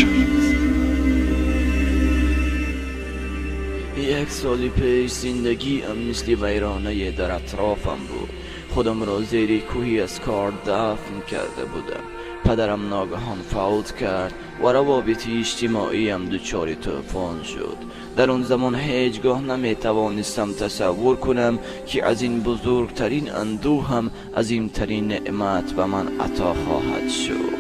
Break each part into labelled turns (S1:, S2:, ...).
S1: باشد.
S2: یک سال پیش زندگی ام مثل ویرانه در اطرافم بود. خودم را زیر کوهی از کار دفن کرده بودم. پدرم ناگهان فوت کرد و روابط اجتماعیم دچار طوفان شد. در آن زمان هیچگاه نمیتوانستم تصور کنم که از این بزرگترین اندوهم عظیمترین نعمت به من عطا خواهد شد.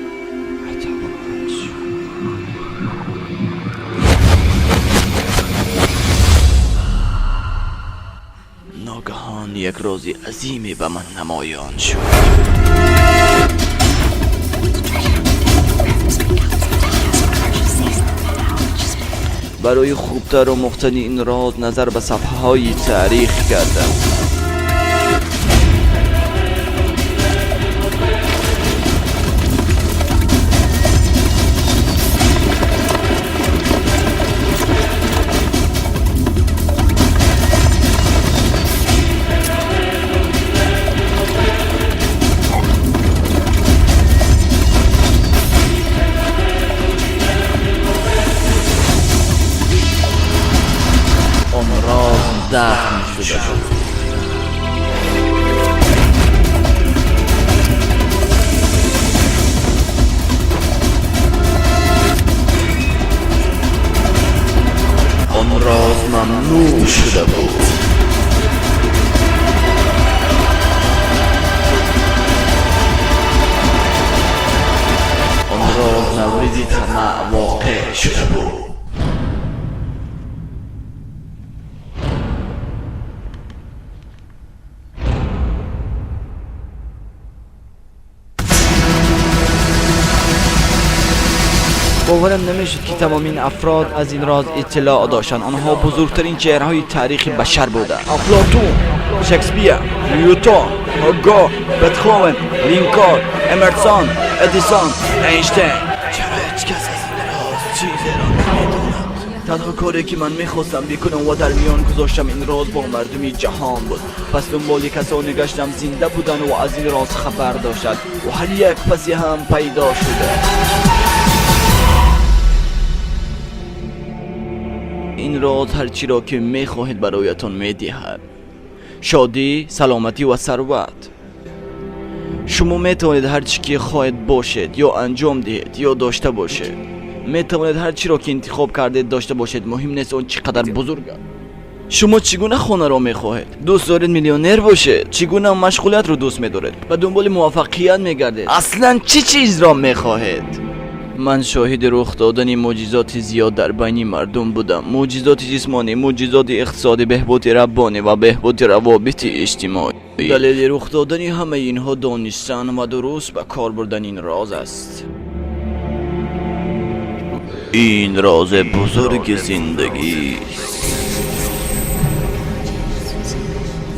S2: ناگهان یک راز عظیمی به من نمایان شد. برای خوبتر آموختن این راز نظر به صفحه های تاریخ کردم. آن راز دفن شده بود. آن راز ممنوع شده بود. آن راز مورد طمع واقع شده بود. باورم نمیشد که تمام این افراد از این راز اطلاع داشتند. آنها بزرگترین چهره‌های تاریخ بشر بودند. افلاطون، شکسپیر، نیوتن، هوگو، بتهوون، لینکلن، امرسون، ادیسون، اینشتین. چرا هیچ کس از این راز چیزی را نمیداند؟ تنها کاری که من میخواستم بکنم و در میان گذاشتم این راز با مردم جهان بود. پس دنبال کسانی گشتم زنده بودن و از این راز خبر داشتند و هر یک پسی هم پیدا شده. این راز هرچی را که میخواهید برایتان میدهد: شادی، سلامتی و ثروت. شما میتوانید هرچی که خواهید باشید یا انجام دهید یا داشته باشید. میتوانید هرچی را که انتخاب کردید داشته باشید، مهم نیست آن چقدر بزرگ است. شما چگونه خانه را میخواهید؟ دوست دارید میلیونر باشید؟ چگونه مشغولیت را دوست میدارید؟ به دنبال موفقیت میگردید؟ اصلا چه چیز را میخواهید؟ من شاهد رخ دادن معجزات زیاد در بین مردم بودم. معجزات جسمانی، معجزات اقتصادی، بهبود ربانی و بهبود روابط اجتماعی. دلیل رخ دادن همه اینها دانستن و درست به کار بردن این راز است. این راز بزرگ زندگی است.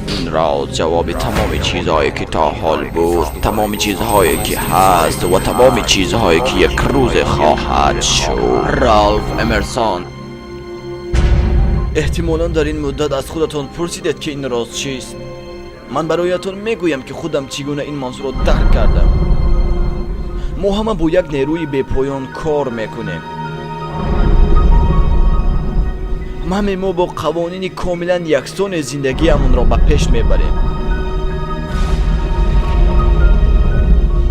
S2: این راز جواب تمام چیزهایی که تا حال بود، تمام چیزهایی که هست و تمام چیزهایی که یک روز خواهد شد. رالف امرسون. احتمالا در این مدت از خودتان پرسیدید که این راز چیست. من برایتان میگویم که خودم چگونه این موضوع را درک کردم. ما همه با یک نیروی بی‌پایان کار میکنیم. همه ما با قوانین کاملا یکسان زندگیمون را به پیش میبریم.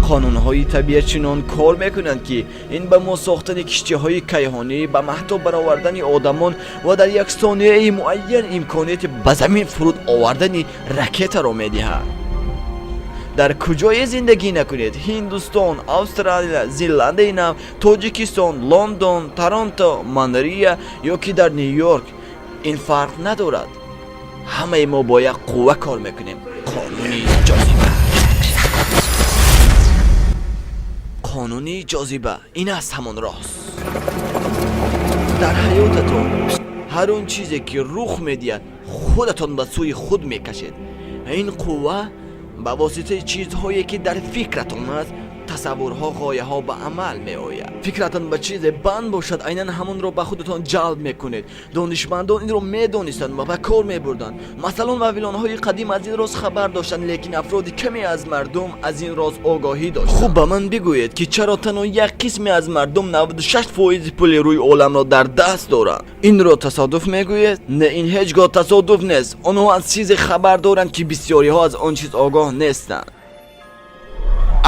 S2: قانونهای طبیعت چنان کار میکنند که این به ما ساختن کشتی های کیهانی، به مهتاب برآوردن آدمان و در یک ثانیه معین امکانیت به زمین فرود آوردن رکت را میدهد. در کجای زندگی نکنید، هندوستان، استرالیا، زلند نو، تاجیکستان، لندن، تورنتو، مانریا یا که در نیویورک، این فرق ندارد. همه ما با یک قوه کار میکنیم: قانون جاذبه. قانون جاذبه این است همان راز. در حیاتتان هر اون چیزی که رخ میدهد خودتان به سوی خود میکشید. این قوه به واسطه چیزهایی که در فکرتان است Тасаввурҳо, ғояҳо ба амал меояд. Фикратон ба чизе банд бошад, айнан ҳамонро ба худатон ҷалб мекунед. Донишмандон инро медонистанд ва ба кор мебурданд. Масалан, вавилонҳои қадим аз ин роз хабар доштанд, лекин афроди каме аз мардум аз ин роз огоҳӣ доштанд. Хуб, ба ман бигӯед, ки чаро танҳо як қисме аз мардум 96% пули рӯи оламро дар даст доранд? Инро тасодуф мегӯед? Не, ин ҳеҷ гоҳ тасодуф нест. Онҳо аз чизе хабар доранд, ки бисёриҳо аз он чиз огоҳ нестанд.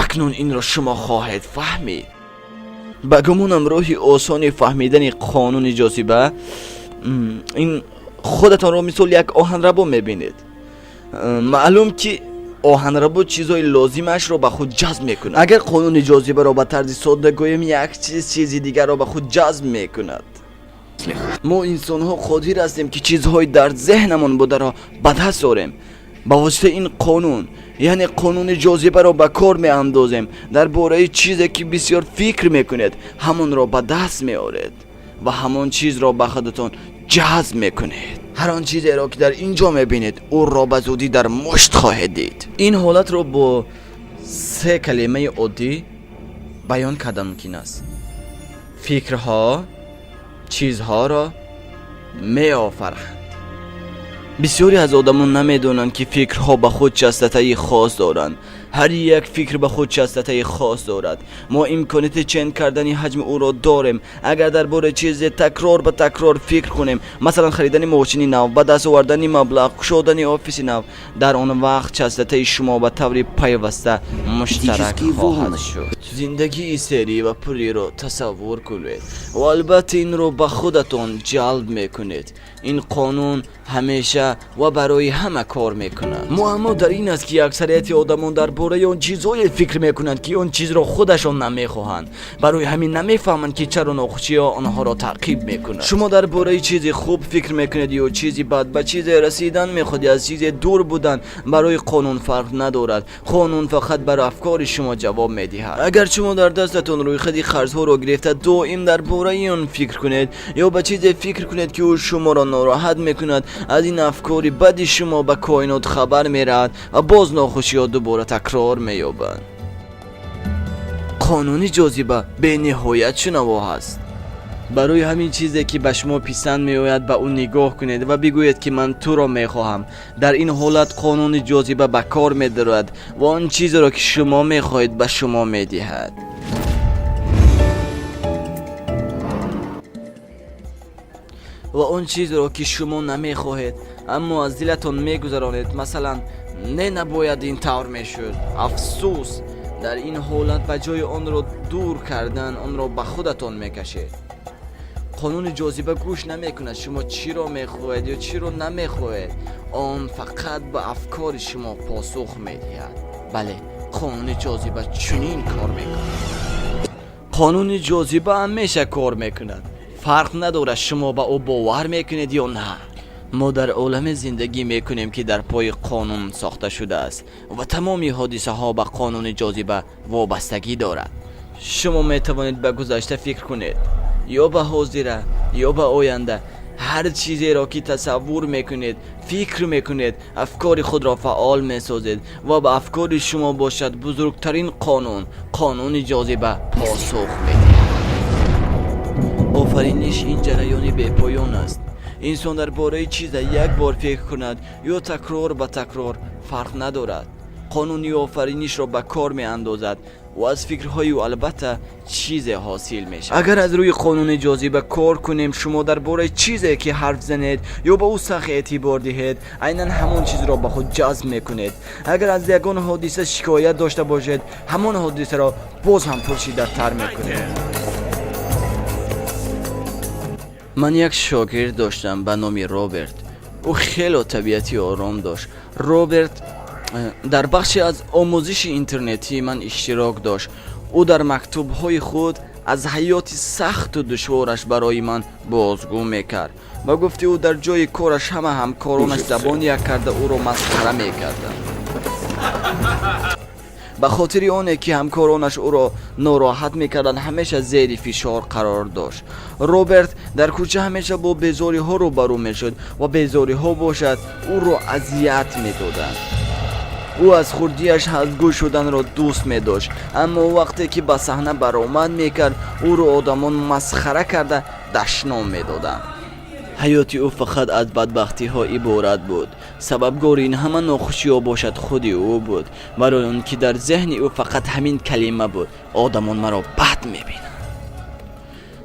S2: Акнун инро шумо хоҳед фаҳмид. Ба гумонам, роҳи осони фаҳмидани қонуни ҷозиба ин худатонро мисол як оҳанрабо мебинед. Маълум, ки оҳанрабо чизҳои лозимашро ба худ ҷазб мекунад. Агар қонуни ҷозибаро ба тарзи содда гӯем, як чиз чизи дигарро ба худ ҷазб мекунад. Мо инсонҳо қодир ҳастем, ки чизҳои дар зеҳнамон бударо ба даст орем ба воситаи ин қонун, яъне қонуни ҷозибаро ба кор меандозем. Дар бораи чизе ки бисёр фикр мекунед, ҳамонро ба даст меоред ва ҳамон чизро ба худатон ҷазб мекунед. Ҳар он чизеро, ки дар ин ҷо мебинед, ӯро ба зудӣ дар мушт хоҳед дид. Ин ҳолатро бо се калимаи оддӣ баён кардан мумкин аст: фикрҳо чизҳоро меофаранд. Бисёре аз одамон намедонанд, ки фикрҳо ба худ частотаи хос доранд. Ҳар як фикр ба худ частотаи хос дорад. Мо имконияти чен кардани ҳаҷми ӯро дорем. Агар дар бораи чизе такрор ба такрор фикр кунем, масалан, харидани мошини нав, ба даст овардани маблағ, кушодани офиси нав, дар он вақт частотаи шумо ба таври пайваста муштарак хоҳад шуд. Зиндагии серӣ ва пулиро тасаввур кунед ва албатта инро ба худатон ҷалб мекунед. Ин қонун ҳамеша ва барои ҳама кор мекунад. Муаммо дар ин аст, ки аксарияти одамон дар бораи он чизҳое фикр мекунанд, ки он чизро худашон намехоҳанд. Барои ҳамин намефаҳманд, ки чаро нохушиҳо онҳоро таъқиб мекунад. Шумо дар бораи чизи хуб фикр мекунед ё чизи бад, ба чизе расидан мехоҳед, аз чизе дур будан, барои қонун фарқ надорад. Қонун фақат бар афкори шумо ҷавоб медиҳад. Агар шумо дар дастатон рӯйхати қарзҳоро гирифта, доим дар бораи он фикр кунед ё ба чизе фикр кунед, ки ӯ шуморо нороҳат мекунад, аз ин афкори бади шумо ба коинот хабар меравад ва боз нохушиҳо дубора такрор меёбанд. Қонуни ҷозиба бениҳоят шунаво ҳаст. Барои ҳамин чизе, ки ба шумо писанд меояд, ба ӯ нигоҳ кунед ва бигӯед, ки ман туро мехоҳам. Дар ин ҳолат қонуни ҷозиба ба кор медарояд ва он чизеро, ки шумо мехоҳед, ба шумо медиҳад. Ва он чизеро, ки шумо намехоҳед, аммо аз дилатон мегузаронед, масалан, не, набояд ин тавр мешуд, афсӯс, дар ин ҳолат ба ҷои онро дур кардан, онро ба худатон мекашед. Қонуни ҷозиба гӯш намекунад шумо чиро мехоҳед ё чиро намехоҳед. Он фақат ба афкори шумо посух медиҳад. Бале, қонуни ҷозиба чунин кор мекунад. Қонуни ҷозиба ҳамеша кор мекунад, фарқ надорад шумо ба ӯ бовар мекунед ё на. Мо дар оламе зиндагӣ мекунем, ки дар пои қонун сохта шудааст ва тамоми ҳодисаҳо ба қонуни ҷозиба вобастагӣ дорад. Шумо метавонед ба гузашта фикр кунед ё ба ҳозира ё ба оянда. Ҳар чизеро, ки тасаввур мекунед, фикр мекунед, афкори худро фаъол месозед ва ба афкори шумо бошад бузургтарин қонун, қонуни ҷозиба, посух медиҳад. Офариниш ин ҷараёни бепоён аст. Инсон дар бораи чизе як бор фикр кунад ё такрор ба такрор, фарқ надорад, қонуни офаринишро ба кор меандозад ва аз фикрҳои ӯ албатта чизе ҳосил мешавад. Агар аз рӯи қонуни ҷозиба кор кунем, шумо дар бораи чизе, ки ҳарф занед ё ба ӯ сахт эътибор диҳед, айнан ҳамон чизро ба худ ҷазб мекунед. Агар аз ягон ҳодиса шикоят дошта бошед, ҳамон ҳодисаро боз ҳам пуршиддаттар мекунед. Ман як шогирд доштам ба номи Роберт. Ӯ хело табиати ором дошт. Роберт дар бахше аз омӯзиши интернетии ман иштирок дошт. Ӯ дар мактубҳои худ аз ҳаёти сахту душвораш барои ман бозгӯ мекард. Ба гуфти ӯ, дар ҷои кораш ҳама ҳамкоронаш забон як карда ӯро масхара мекарданд. Ба хотири оне, ки ҳамкоронаш ӯро нороҳат мекарданд, ҳамеша зери фишор қарор дошт. Роберт дар кӯча ҳамеша бо безориҳо рӯбарӯ мешуд ва безориҳо бошад ӯро азият медоданд. Ӯ аз хурдиаш ҳазгӯ шуданро дӯст медошт, аммо вақте ки ба саҳна баромад мекард, ӯро одамон масхара карда дашном медоданд. Ҳаёти ӯ фақат аз бадбахтиҳо иборат буд. Сабабгори ин ҳама нохушиҳо бошад худи ӯ буд, барои он ки дар зеҳни ӯ фақат ҳамин калима буд: одамон маро бад мебинанд.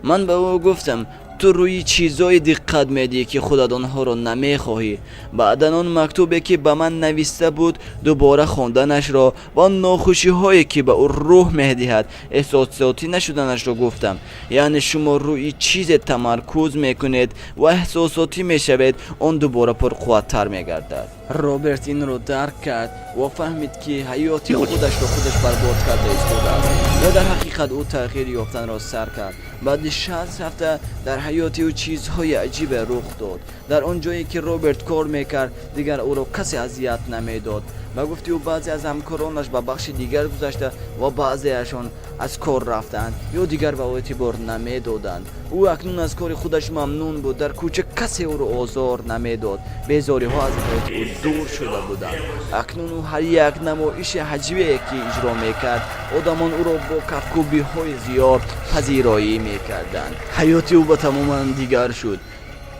S2: Ман ба ӯ гуфтам: ту рӯи чизое диққат медиҳӣ, ки худат онҳоро намехоҳӣ. Баъдан он мактубе, ки ба ман нависта буд, дубора хонданашро ва он нохушиҳое, ки ба ӯ рӯҳ медиҳад, эҳсосотӣ нашуданашро гуфтам. Яъне шумо рӯи чизе тамаркуз мекунед ва эҳсосотӣ мешавед, он дубора пурқувваттар мегардад. Роберт инро дарк кард ва фаҳмид, ки ҳаёти худашро худаш барбод карда истодааст, ва дар ҳақиқат ӯ тағйир ёфтанро сар кард. Баъди 60 ҳафта дар ҳаёти ӯ чизҳои аҷибе рух дод. Дар он ҷое, ки Роберт кор мекард, дигар ӯро касе азият намедод. Ба гуфти ӯ, баъзе аз ҳамкоронаш ба бахши дигар гузашта ва баъзеашон аз кор рафтанд ё дигар ба ӯ эътибор намедоданд. Ӯ акнун аз кори худаш мамнун буд. Дар кӯча касе ӯро озор намедод. Безориҳо аз ҳаёти ӯ дур шуда буданд. Акнун ӯ ҳар як намоиши ҳаҷвие, ки иҷро мекард, одамон ӯро бо кафкӯбиҳои зиёд пазироӣ мекарданд. Ҳаёти ӯ ба тамоман дигар шуд,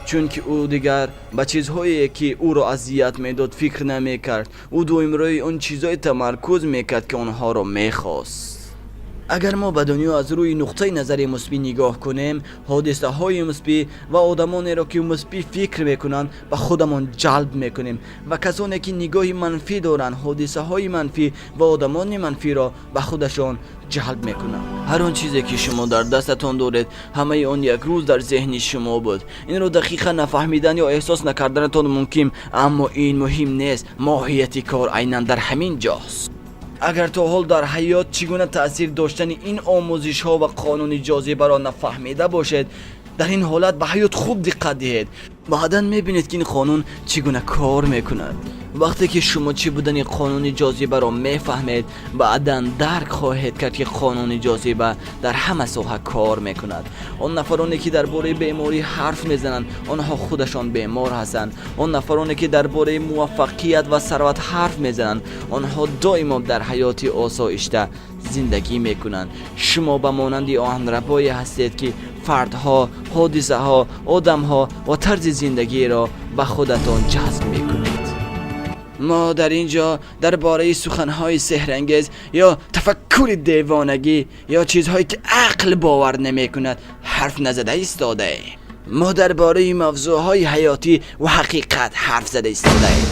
S2: чунки ӯ дигар ба чизҳое, ки ӯро азият медод, фикр намекард. Ӯ доим рӯи он чизҳое тамаркуз мекард, ки онҳоро мехост. Агар мо ба дунё аз рӯи нуқтаи назари мусбӣ нигоҳ кунем, ҳодисаҳои мусбӣ ва одамонеро, ки мусбӣ фикр мекунанд, ба худамон ҷалб мекунем, ва касоне, ки нигоҳи манфӣ доранд, ҳодисаҳои манфӣ ва одамони манфиро ба худашон ҷалб мекунанд. Ҳар он чизе, ки шумо дар дастатон доред, ҳамаи он як рӯз дар зеҳни шумо буд. Инро дақиқан нафаҳмидан ё эҳсос накарданатон мумкин, аммо ин муҳим нест. Моҳияти кор айнан дар ҳамин ҷост. Агар то ҳол дар ҳаёт чӣ гуна таъсир доштани ин омӯзишҳо ва қонуни ҷозибаро нафаҳмида бошед, дар ин ҳолат ба ҳаёт хуб диққат диҳед. Баъдан мебинед, ки ин қонун чӣ гуна кор мекунад. Вақте ки шумо чӣ будани қонуни ҷозибаро мефаҳмед, баъдан дарк хоҳед кард, ки қонуни ҷозиба дар ҳама соҳа кор мекунад. Он нафароне, ки дар бораи беморӣ ҳарф мезананд, онҳо худашон бемор ҳастанд. Он нафароне, ки дар бораи муваффақият ва сарват ҳарф мезананд, онҳо доимо дар ҳаёти осоишта зиндагӣ мекунанд. Шумо ба монанди оҳанрабое ҳастед, ки фардҳо, ҳодисаҳо, одамҳо ва тарзи зиндагиро ба худатон ҷазб мекунед. Мо дар ин ҷо дар бораи суханҳои сеҳрангез ё тафаккури девонагӣ ё чизҳое, ки ақл бовар намекунад, ҳарф назада истодаем. Мо дар бораи мавзӯъҳои ҳаётӣ ва ҳақиқат ҳарф зада истодаем.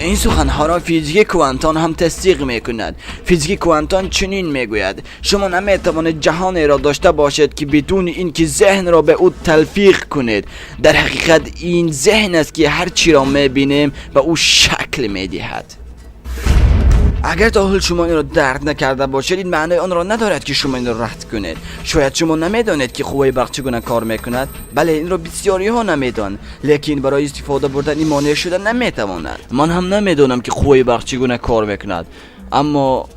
S2: Ин суханҳоро физики квантон ҳам тасдиқ мекунад. Физики квантон чунин мегӯяд: шумо наметавонед ҷаҳонеро дошта бошед, ки бидуни ин ки зеҳнро ба ӯ талфиқ кунед. Дар ҳақиқат ин зеҳн аст, ки ҳар чиро мебинем, ба ӯ шакл медиҳад. Агар то ҳол шумо инро дарк накарда бошед, ин маънои онро надорад, ки шумо инро рад кунед. Шояд шумо намедонед, ки қувваи барқ чӣ гуна кор мекунад. Бале, инро бисёриҳо намедонанд, лекин барои истифода бурдан ин монеъ шуда наметавонад. Ман ҳам намедонам, ки қувваи барқ чӣ гуна кор мекунад, аммо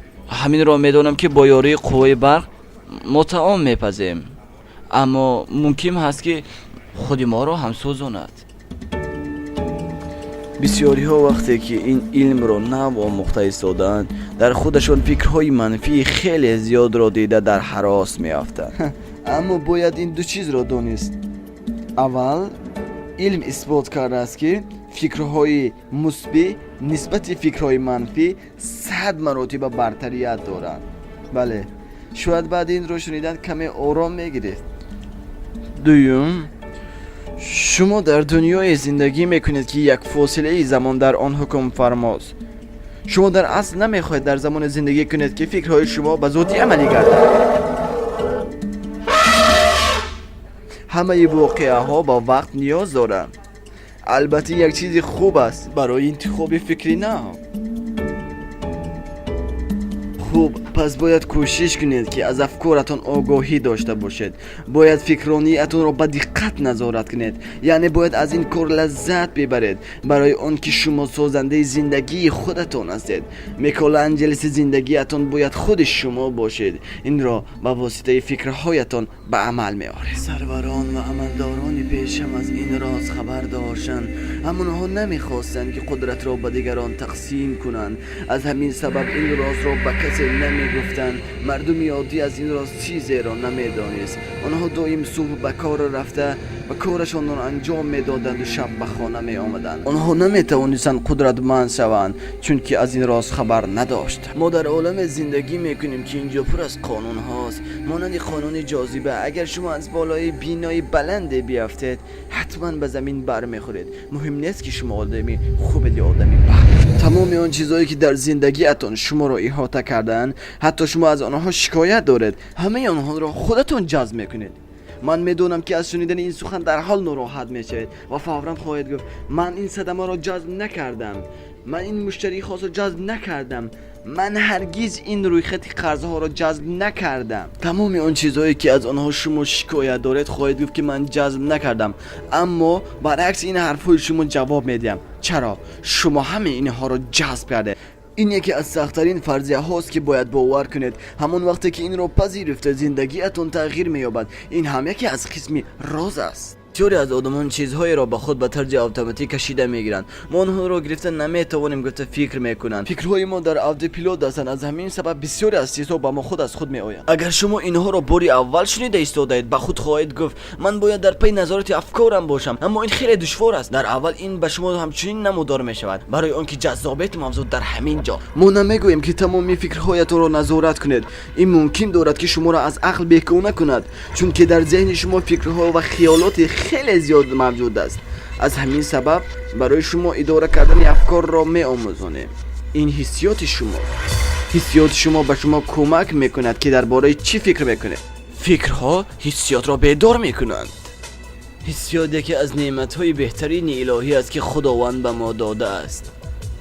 S2: ҳаминро медонам, ки бо ёрии қувваи барқ мо таом мепазем, аммо мумкин ҳаст, ки худи моро ҳам сӯзонад. Бисёриҳо вақте ки ин илмро нав омӯхта истодаанд, дар худашон фикрҳои манфии хеле зиёдро дида, дар ҳарос меафтанд. Аммо бояд ин ду чизро донист. Аввал, илм исбот кардааст, ки фикрҳои мусбӣ нисбати фикрҳои манфӣ 100 маротиба бартарият доранд. Бале, шояд баъди инро шунидан каме ором мегирифт. Дуюм, шумо дар дунёе зиндагӣ мекунед, ки як фосилаи замон дар он ҳукмфармост. Шумо дар асл намехоҳед дар замоне зиндагӣ кунед, ки фикрҳои шумо ба зудӣ амалӣ гардад. Ҳамаи воқеаҳо ба вақт ниёз доранд. Албатта, як чизи хуб аст барои интихоби фикри нав. Хуб, Пас бояд кӯшиш кунед, ки аз афкоратон огоҳӣ дошта бошед. Бояд фикрониятонро ба диққат назорат кунед, яъне бояд аз ин кор лаззат бибаред, барои он ки шумо созандаи зиндагии худатон ҳастед. Микеланҷелоси зиндагиатон бояд худи шумо бошед. Инро ба воситаи фикрҳоятон ба амал меоред. Сарварон ва амалдорони пешам аз ин роз хабар доштанд, аммо онҳо намехостанд, ки қудратро ба дигарон тақсим кунанд. Аз ҳамин сабаб ин розро ба касе намегуфтанд. Мардуми оддӣ аз ин роз чизеро намедонист. Онҳо доим субҳ ба кор рафта ва корашонро анҷом медоданду шаб ба хона меомаданд. Онҳо наметавонистанд қудратманд шаванд, чунки аз ин роз хабар надоштанд. Мо дар оламе зиндагӣ мекунем, ки инҷо пур аз қонунҳост, монанди қонуни ҷозиба. Агар шумо аз болои бинои баланде биафтед, ҳатман ба замин бармехӯред. Муҳим нест, ки шумо одами хубед ё одами бад. Тамоми он чизҳое, ки дар зиндагиатон шуморо иҳота кардаанд, ҳатто шумо аз онҳо шикоят доред, ҳамаи онҳоро худатон ҷазб мекунед. Ман медонам, ки аз шунидани ин сухан дарҳол нороҳат мешавед ва фавран хоҳед гуфт: «Ман ин садамаро ҷазб накардам, ман ин муштарии хосро ҷазб накардам, ман ҳаргиз ин рӯйхати қарзҳоро ҷазб накардам». Тамоми он чизҳое, ки аз онҳо шумо шикоят доред, хоҳед гуфт, ки ман ҷазб накардам. Аммо баръакси ин ҳарфҳои шумо ҷавоб медиҳам: чаро шумо ҳамаи инҳоро ҷазб кардед? Ин яке аз сахттарин фарзияҳост, ки бояд бовар кунед. Ҳамон вақте ки инро пазируфта, зиндагиатон тағйир меёбад. Ин ҳам яке аз қисми роз аст. Бисёре аз одамон чизҳоеро ба худ ба тарзи автоматӣ кашида мегиранд. Мо онҳоро гирифта наметавонем, гуфта фикр мекунанд. Фикрҳои мо дар автопилот ҳастанд. Аз ҳамин сабаб бисёре аз чизҳо ба мо худ аз худ меоянд. Агар шумо инҳоро бори аввал шунида истодаед, ба худ хоҳед гуфт: «Ман бояд дар пайи назорати афкорам бошам, аммо ин хеле душвор аст». Дар аввал ин ба шумо ҳамчунин намудор мешавад, барои он ки ҷаззобияти мавзӯъ дар ҳамин ҷо. Мо намегӯем, ки тамоми фикрҳоятонро назорат кунед. Ин мумкин дорад, ки шуморо аз ақл бегона кунад, чунки дар зеҳни шумо фикрҳо ва хиёлоти хеле зиёд мавҷуд аст. Аз ҳамин сабаб барои шумо идора кардани афкорро меомӯзонем. Ин ҳиссиёти шумо, ҳиссиёти шумо ба шумо кӯмак мекунад, ки дар бораи чӣ фикр мекунед. Фикрҳо ҳиссиётро бедор мекунанд. Ҳиссиёт яке аз неъматҳои беҳтарини илоҳӣ аст, ки Худованд ба мо додааст.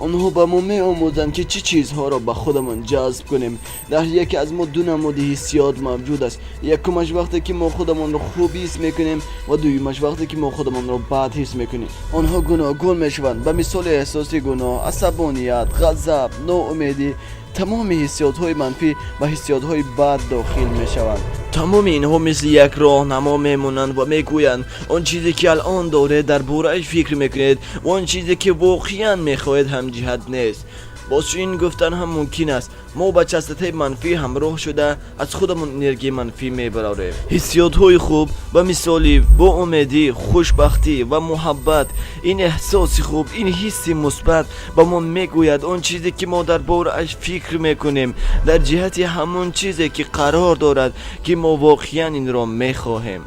S2: Онҳо ба мо меомӯзанд, ки чӣ чизҳоро ба худамон ҷазб кунем. Дар яке аз мо ду намуди ҳиссиёт мавҷуд аст: якумаш вақте ки мо худамонро хуб ҳис мекунем ва дуюмаш вақте ки мо худамонро бад ҳис мекунем. Онҳо гуногун мешаванд, ба мисоли эҳсоси гуноҳ, асабоният, ғазаб, ноумедӣ. Тамоми ҳиссиётҳои манфӣ ба ҳиссиётҳои бад дохил мешаванд. Тамоми инҳо мисли як роҳнамо мемонанд ва мегӯянд: он чизе, ки алон доред, дар борааш фикр мекунед, ва он чизе, ки воқеан мехоҳед, ҳамҷиҳат нест. Боз чунин гуфтан ҳам мумкин аст: мо ба частотаи манфӣ ҳамроҳ шуда, аз худамон энергияи манфӣ мебарорем. Ҳиссиётҳои хуб, ба мисоли боумедӣ, хушбахтӣ ва муҳаббат, ин эҳсоси хуб, ин ҳисси мусбат ба мо мегӯяд: он чизе, ки мо дар борааш фикр мекунем, дар ҷиҳати ҳамон чизе, ки қарор дорад, ки мо воқеан инро мехоҳем.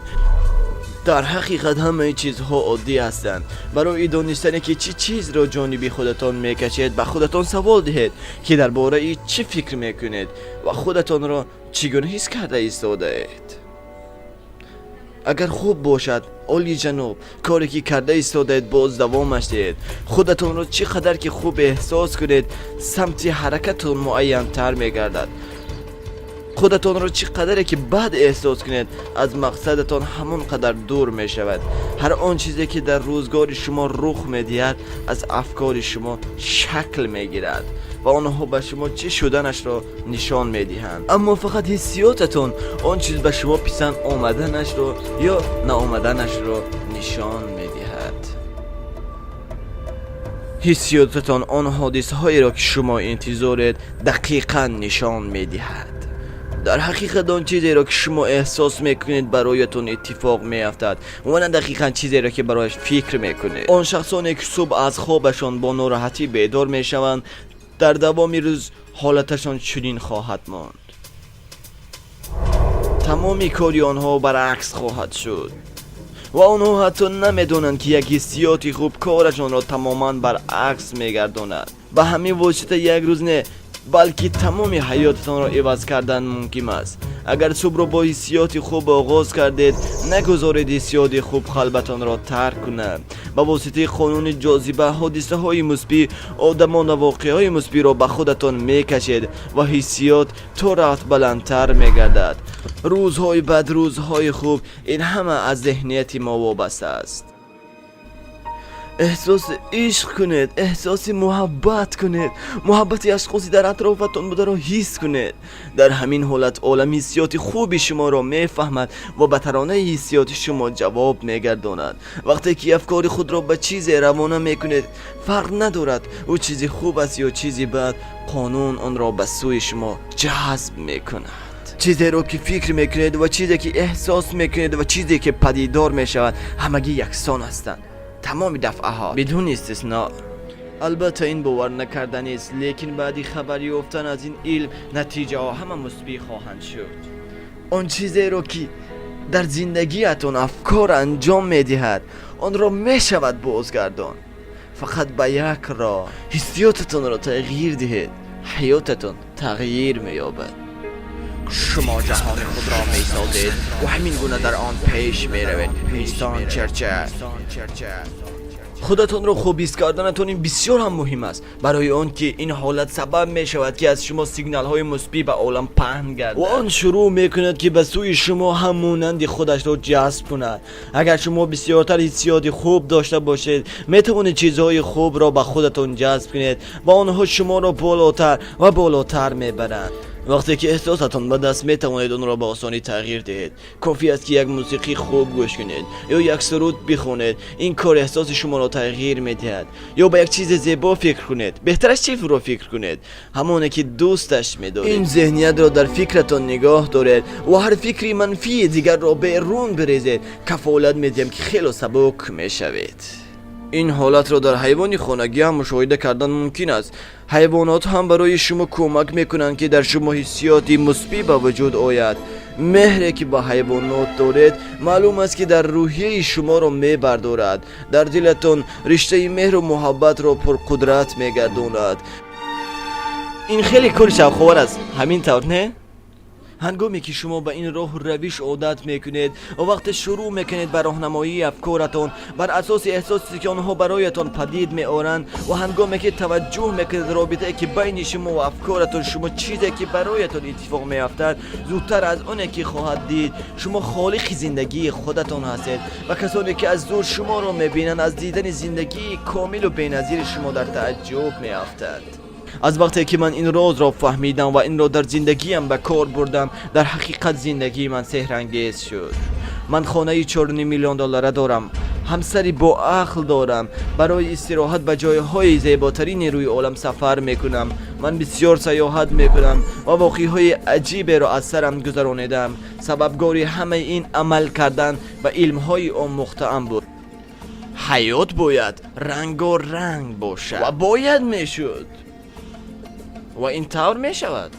S2: Дар ҳақиқат ҳамаи чизҳо оддӣ ҳастанд. Барои донистане, ки чӣ чизро ҷониби худатон мекашед, ба худатон савол диҳед, ки дар бораи чӣ фикр мекунед ва худатонро чӣ гуна ҳис карда истодаед. Агар хуб бошад, олиҷаноб, коре, ки карда истодаед, боз давомаш диҳед. Худатонро чӣ қадар ки хуб эҳсос кунед, самти ҳаракатон муайянтар мегардад. Худатонро чӣ қадаре ки бад эҳсос кунед, аз мақсадатон ҳамон қадар дур мешавад. Ҳар он чизе, ки дар рӯзгори шумо рух медиҳад, аз афкори шумо шакл мегирад ва онҳо ба шумо чӣ шуданашро нишон медиҳанд. Аммо фақат ҳиссиётатон он чиз ба шумо писанд омаданашро ё наомаданашро нишон медиҳад. Ҳиссиётатон он ҳодисаҳоеро, ки шумо интизоред, дақиқан нишон медиҳад. Дар ҳақиқат он чизеро, ки шумо эҳсос мекунед, бароятон иттифоқ меафтад ва на дақиқан чизеро, ки барояш фикр мекунед. Он шахсоне, ки субҳ аз хобашон бо нороҳатӣ бедор мешаванд, дар давоми рӯз ҳолаташон чунин хоҳад монд. Тамоми кори онҳо баръакс хоҳад шуд ва онҳо ҳатто намедонанд, ки як ҳиссиёти хуб корашонро тамоман баръакс мегардонад. Ба ҳамин восита як рӯз не, балки тамоми ҳаётатонро иваз кардан мумкин аст. Агар субҳро бо ҳиссиёти хуб оғоз кардед, нагузоред ҳиссиёти хуб қалбатонро тарк кунад. Ба воситаи қонуни ҷозиба ҳодисаҳои мусбӣ, одамон ва воқеаҳои мусбиро ба худатон мекашед ва ҳиссиёт то рафт баландтар мегардад. Рӯзҳои бад, рӯзҳои хуб, ин ҳама аз зеҳнияти мо вобаста аст. Эҳсоси ишқ кунед, эҳсоси муҳаббат кунед, муҳаббати ашхоси дар атрофатон бударо ҳис кунед. Дар ҳамин ҳолат олам ҳиссиёти хуби шуморо мефаҳмад ва ба таронаи ҳиссиёти шумо ҷавоб мегардонад. Вақте ки афкори худро ба чизе равона мекунед, фарқ надорад ӯ чизи хуб аст ё чизи бад, қонун онро ба сӯи шумо ҷазб мекунад. Чизеро ки фикр мекунед ва чизе ки эҳсос мекунед ва чизе ки падидор мешавад, ҳамагӣ яксон ҳастанд. Тамоми дафъаҳо бидуни истисно. Албатта, ин бовар накарданист, лекин баъди хабар ёфтан аз ин илм натиҷаҳо ҳама мусбӣ хоҳанд шуд. Он чизеро ки дар зиндагиатон афкор анҷом медиҳад, онро мешавад бозгардон фақат ба як роҳ: ҳиссиётатонро тағйир диҳед, ҳаётатон тағйир меёбад. Шумо ҷаҳони худро месозед ва ҳамин гуна дар он пеш меравед. Винстон Черчилл. Худатонро хуб ҳис карданатон ин бисёр ҳам муҳим аст, барои он ки ин ҳолат сабаб мешавад, ки аз шумо сигналҳои мусбӣ ба олам паҳн гардад ва он шурӯъ мекунад, ки ба сӯи шумо ҳам монанди худашро ҷазб кунад. Агар шумо бисёртар ҳиссиёти хуб дошта бошед, метавонед чизҳои хубро ба худатон ҷазб кунед ва онҳо шуморо болотар ва болотар мебаранд. Вақте ки эҳсосатон ба даст, метавонед онро ба осонӣ тағйир диҳед. Кофӣ аст, ки як мусиқии хуб гӯш кунед ё як суруд бихонед. Ин кор эҳсоси шуморо тағйир медиҳад. Ё ба як чизи зебо фикр кунед. Беҳтараш чизро фикр кунед, ҳамоне ки дӯсташ медоред. Ин зеҳниятро дар фикратон нигоҳ доред ва ҳар фикри манфии дигарро берун бирезед. Кафолат медиҳам, ки хело сабук мешавед. Ин ҳолатро дар ҳайвони хонагӣ ҳам мушоҳида кардан мумкин аст. Ҳайвонот ҳам барои шумо кӯмак мекунанд, ки дар шумо ҳиссиёти мусбӣ ба вуҷуд ояд. Меҳре ки ба ҳайвонот доред, маълум аст, ки дар рӯҳияи шуморо мебардорад, дар дилатон риштаи меҳру муҳаббатро пурқудрат мегардонад. Ин хеле кори шавқовар аст, ҳамин тавр не? Ҳангоме ки шумо ба ин роҳу равиш одат мекунед ва вақте шурӯъ мекунед ба роҳнамоии афкоратон бар асоси эҳсосе, ки онҳо бароятон падид меоранд, ва ҳангоме ки таваҷҷӯҳ мекунед робитае, ки байни шумо ва афкоратон, шумо чизе ки бароятон иттифоқ меафтад, зудтар аз оне ки хоҳад дид. Шумо холиқи зиндагии худатон ҳастед ва касоне ки аз дур шуморо мебинанд, аз дидани зиндагии комилу беназири шумо дар тааҷҷуб меафтанд. Аз вақте ки ман ин розро фаҳмидам ва инро дар зиндагиам ба кор бурдам, дар ҳақиқат зиндагии ман сеҳрангез шуд. Ман хонаи 4,5 миллион доллара дорам, ҳамсари боақл дорам, барои истироҳат ба ҷойҳои зеботарини рӯи олам сафар мекунам. Ман бисёр саёҳат мекунам ва воқеаҳои аҷиберо аз сарам гузаронидам. Сабабгори ҳамаи ин амал кардан ба илмҳои омӯхтаам буд. Ҳаёт бояд рангоранг бошад ва бояд мешуд ва ин тавр мешавад,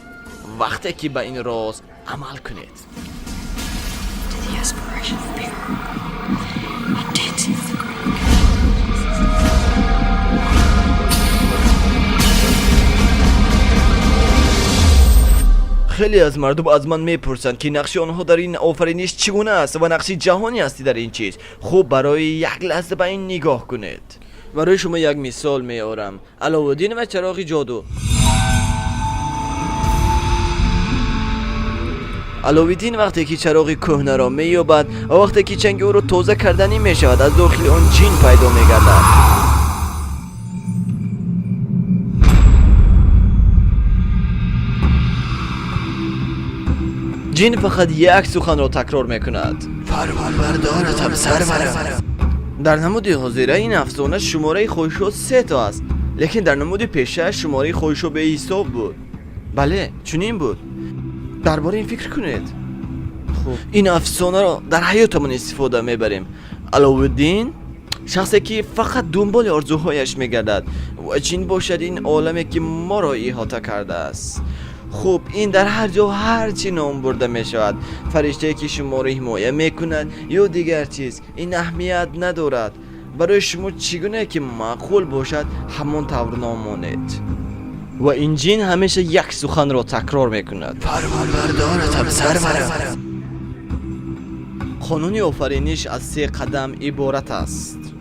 S2: вақте ки ба ин роз амал кунед.
S1: To the aspiration of pure and dancing with the Grand.
S2: Хеле аз мардум аз ман мепурсанд, ки нақши онҳо дар ин офариниш чӣ гуна аст ва нақши ҷаҳони ҳастӣ дар ин чиз. Хуб, барои як лаҳза ба ин нигоҳ кунед. Барои шумо як мисол меорам: Аловуддин ва чароғи ҷоду. Аловиддин вақте ки чароғи кӯҳнаро меёбад ва вақте ки чанги ӯро тоза карданӣ мешавад, аз дохили он ҷин пайдо мегардад. Ҷин фақат як суханро такрор мекунад: «Фармонбардоратам, сарварам». Дар намуди ҳозира ин афсона шумораи хоҳишҳо се то аст, лекин дар намуди пеша шумораи хоҳишҳо беҳисоб буд. Бале, чунин буд. Дар бораи ин фикр кунед. Хуб, ин афсонаро дар ҳаётамон истифода мебарем. Аловуддин шахсе, ки фақат дунболи орзуҳояш мегардад, ва ҷин бошад ин оламе, ки моро иҳота кардааст. Хуб, ин дар ҳар ҷо ҳар чӣ ном бурда мешавад, фариштае, ки шуморо ҳимоя мекунад ё дигар чиз, ин аҳамият надорад. Барои шумо чӣ гуна ки маъқул бошад, ҳамон тавр ном монед. Ва ин ҷин ҳамеша як суханро такрор мекунад:
S3: Фармонбардоратам, сарварам.
S2: Қонуни офариниш аз се қадам иборат аст.